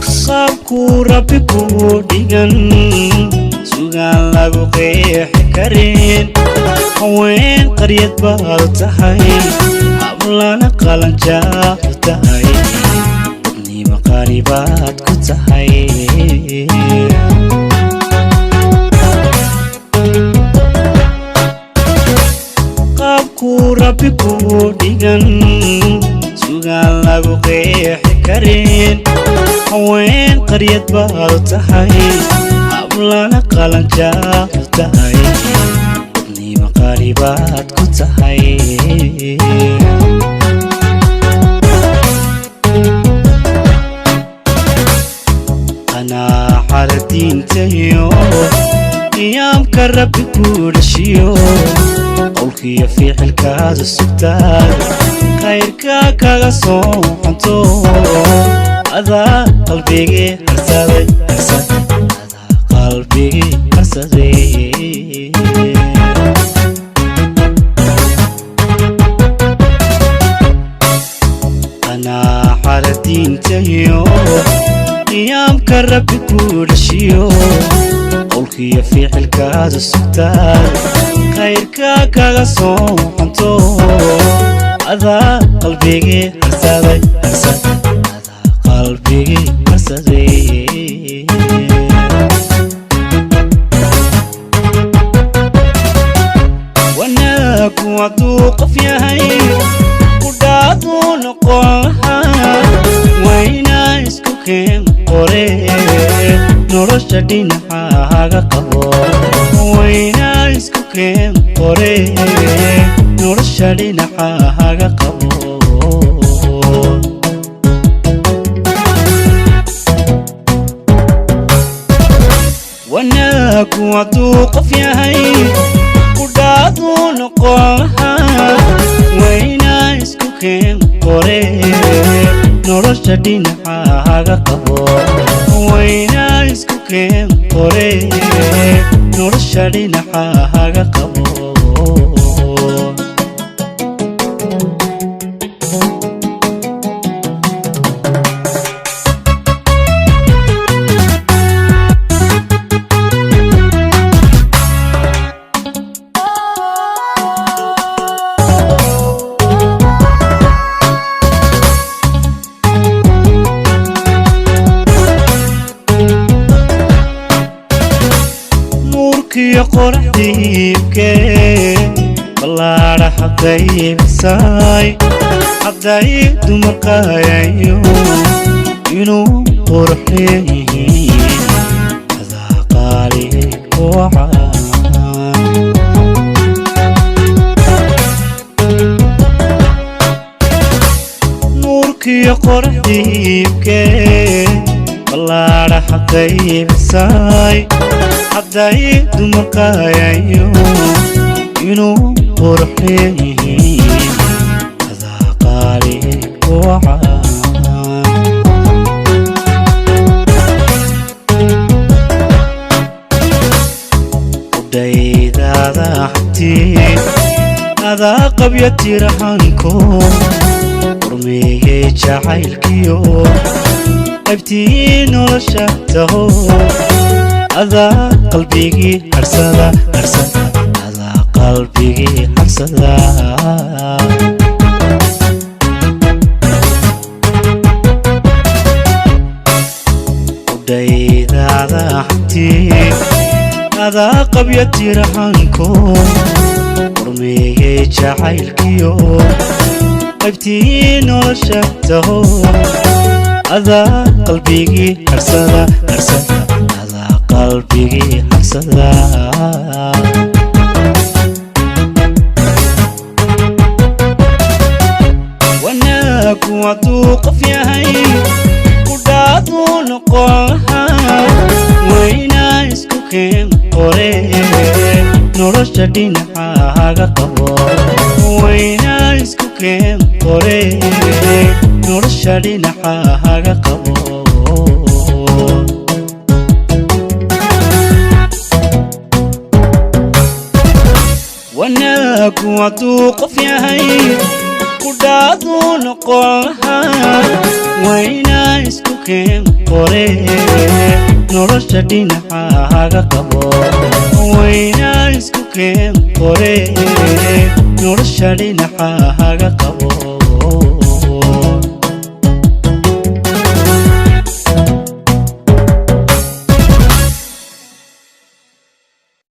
Mix. Qaabkuu Rabbi kuu dhigan sugaan lagu qeexi karin. Haween qaryad baad tahay, hablana qalanjaad tahay, dadnimo qani baad ku tahay. Qaabkuu Rabbi kuu dhigan sugaan lagu qeexi karin. Haween qaryad baad tahay, hablana qalanjaad tahay, dadnimo qani baad ku tahay. Qanaacada diintayo qiyaamka Rabbi kuu dhashiyo, qowlkiyo ficilkaada sugtaad khayrka kaga soo xanto. Adaa qalbigii harsaday, adaa qalbigii harsaday. Qanaacada diintayo qiyaamka Rabbi kuu dhashiyo, qowlkiyo ficilkaada sugtaad khayrka kaga soo xanto. Adaa qalbigii harsaday, adaa qalbigii harsaday. Wanaagu hadduu qof yahay kudhaaduu noqon lahaa, waynaa isku keen qore nolosha dhinacaaga qabo. Waynaa isku keen qore nolosha dhinacaaga qabo. Wanaagu hadduu qof yahay kudhaaduu noqon lahaa, waynaa isku keen qore nolosha dhinacaaga qabo. Waynaa isku keen qore nolosha dhinacaaga qabo. Nuurkiyo qoraxdiibkee ballaadha hadday hadday dumar qaayayo inuu qurux leeyihiin, adaa qaali wacaan. Nuurkiyo qoraxdiibkee ballaadha hadday hadday dumar qaayayo inuu qurux leeyihiin, adaa qaali wacaan. Udhaydaada hanti adaa qabya tirahanko qormeeyey jacaylkiyo qaybtii nolosha taho. Adaa qalbigii harsada, harsada, adaa qalbigii harsada. Udhaydaada hanti adaa qabya tirahanko qormeeyey jacaylkiyo qaybtii nolosha taho. Adaa qalbigii harsada, harsada, adaa qalbigii harsada. Wanaagu hadduu qof yahay kudhaaduu noqon lahaa, waynaa isku keen qore nolosha dhinacaaga qabo. Waynaa isku keen qore nolosha dhinacaaga qabo. Wanaagu hadduu qof yahay kudhaaduu noqon lahaa, waynaa isku keen qore, nolosha dhinacaaga qabo. Waynaa isku keen qore, nolosha dhinacaaga qabo.